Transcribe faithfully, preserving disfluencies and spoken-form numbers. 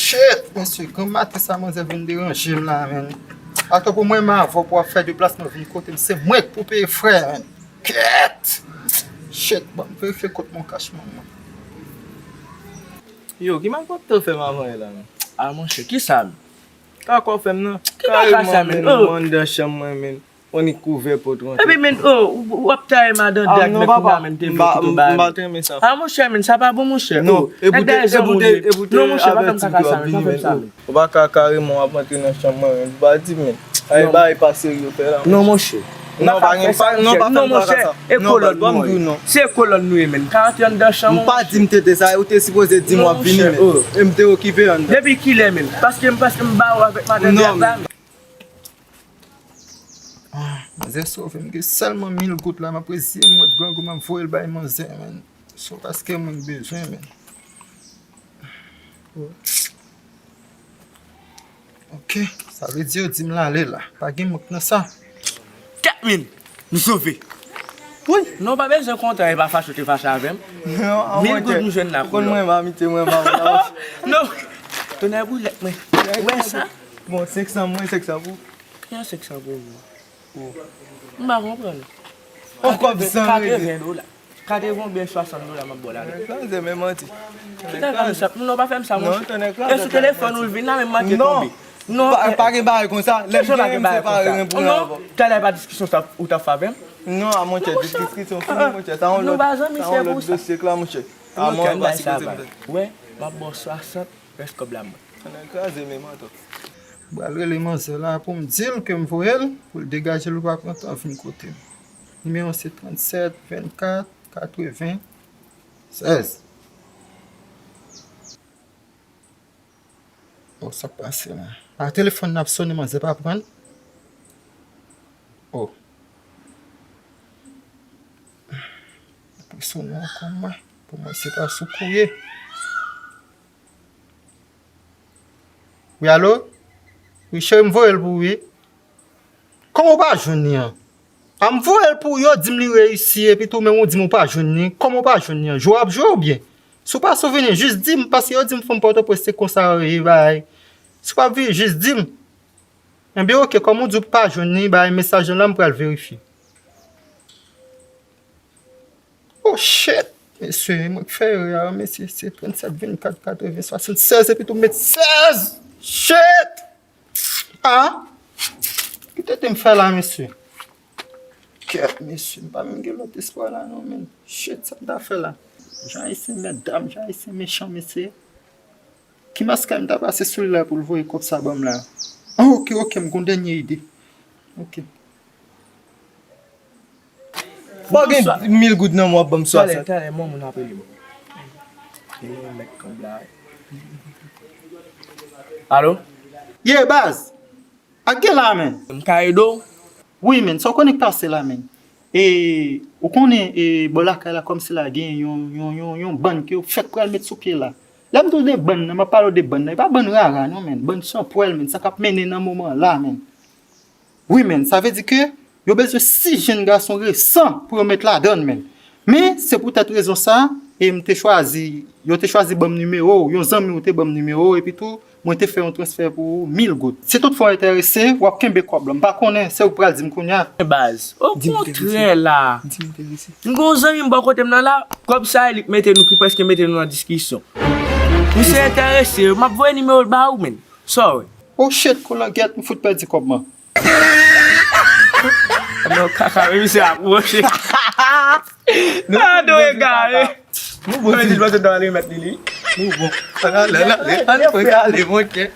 Shit, mesye, granmaten sa manzè vin deranje m la, menn. Atò pou mwen, m avè w pou w ap fè deplasman vin kote m, se mwen k pou peye frè, menn. Kèt! Shit, ban m verifye kot mon kach, manman. Yo, ki mal w ap t fè m avan yè la, menn? A, monchè, kisa, menn? Kaka w fè m nan. Ki kaka sa, menn? Kareman, menn, oh, m anndan chanm mwen, menn. Ou annik ouvè pòt w antre. Epi, menn, oh, w, w ap taye madan de ak mèk kounya, menn, te vle kite w ba. M pa t renmen sa. A, monchè, menn, sa pa bon, monchè. Non, oh, e pou te, e pou te, e pou te. Non, monchè, pa fè m kaka sa, menn, pa fè m sa, menn. Ou pa ka kareman w ap antre nan chanm mwen, menn. Ou pa di, menn. Ay, bagay pa serye w fè la, non, monchè. Non, pa gen, pa, non, pa fè m kaka sa. E kolòn nou ye. Se kolòn nou ye, menn. Ka antre anndan chanm mwen. M pa di m te te sa, ou te sipoze di m w ap vini, menn. E m te okipe anndan. Depi kilè, menn? Paske m, paske m ba ou avèk madan de ak la, menn. Ah, manzè sove m, gen sèlman mil goud la, m ap reziye m, mwen grangou, m ap voye l bay manzè, menn. Se paske mwen bezwen, menn. Ok, sa vle di yo di m l ale la. Pa gen mank nan sa. Kèt, menn, nou sove. Wi. Non, pa bezwen kontan, e pa fache w te fache avè m. Non, a mil goud m jwenn la pou ou. Konn mwen, m pa mite mwen, m pa. Non. Tonnè boulèt mwen. Ou wè sa? Bon, senk san mwen, senk san pou. Ki an senk san pou ou? M pa konprann. On kòb san rete. Katreven dola. Katreven oubyen swasant dola m ap ba w la. Tonnè kraze, men manti. Ki tonnè kraze sa? Non, pa fè m sa, monchè. Non, tonnè kraze. E sou telefòn ou l vin la, men m manke tonbe. Non, pa gen bagay konsa. Lè m gen, m separe ren pou ren avè w. Talè pa diskisyon sa ou t ap fè avè m? Non, a monchè, diskisyon fini, monchè. Sa yon lòt, sa yon lòt dosye k la, monchè. A mwen pa sipoze m fè. Wè, m ap ba w swasant, rès kòb la mwen. Tonnè kraze, men manti. M pral rele manzè la pou m di l ke m voye l, pou l degaje l, ou pa pran tan vin kote m. Nimewo se trannsèt vennkat katreven sèz. Oh, sa k pase la? A, telefòn nan ap sonnen, manzè pa pran l. Oh. Apre sonnen ankò mwen. Pou mwen, se pa sou kourye. Wi, alo? Wi, cheri, m voye l pou ou, wi. Kòman w pa jwenn li an? A, m voye l pou ou, yo di m li reyisi, epi tou, men ou di m ou pa jwenn li. Kòman w pa jwenn li an? Jwe w ap jwe oubyen? Si w pa souvni, jis di m, paske yo di m fanm Pòtoprens se konsa yo ye, bay. Si w pa vini, jis di m. Enben, oke, kòm ou di w pa jwenn li, bay mesaj lan la, m pral verifye. Oh shit! Mesye, mwen k fè erè a, mesye, se trannsèt vennkat katreven swasannsèz, epi tou m met sèz! Shit! Ah! Ki tete m fè la, mesye? Kèt, mesye, m pa menm gen lòt espwa la, non, men. Shit, sa m ta fè la? Jan ayisyen mèt dam, jan ayisyen mechan, mesye. Ki maskay m ta pase sou li la pou l voye kòb sa ban m la? Ah, oke, oke, m gon dènye ide. Oke. Bon, gen mil goud nan men w ap ban m swasann. Talè, talè, m wè moun ap rele m. Gen yon mèt kòb la. Alo? Ye, baz! Ak gen la, men? M ka ede w? Wi, men, sa w konnen k pase la, men? E, ou konnen, e, bò lakay la, kòmsi la gen yon, yon, yon, yon bann ke yo fèk pral met sou pye la. Lè m di w de bann nan, m ap pale w de bann nan. E pa bann rara, non, men. Bann san pwèl, men. Sa k ap mennen nan moman la, men. Wi, men. Sa vle di ke yo bezwen sis jenn gason resan pou yo met ladann, men. Men, se poutèt rezon sa, e m te chwazi, yo te chwazi ban m nimewo w, yon zanmi w te ban m nimewo w, epi tou, mwen te fè yon transfè pou ou, mil goud. Si toutfwa w enterese, w ap kenbe kòb la. M pa konnen, se ou k pral di m kounye a. Baz, okontrè la. M gen yon zanmi m bò kote m nan la, kòb sa e li k mete nou, ki prèske mete nou nan diskisyon. Misye enterese, m ap voye nimewo l ba ou, men. Sa w wè? Oh shit, kolangyèt, m fout pèdi kòb mwen. Non, kaka, men misye ap woche. Ah, nou egare. Nou bon, ti pase nan remèt li, li. Nou bon. Ann ale, ann ale, ann ale, monchè.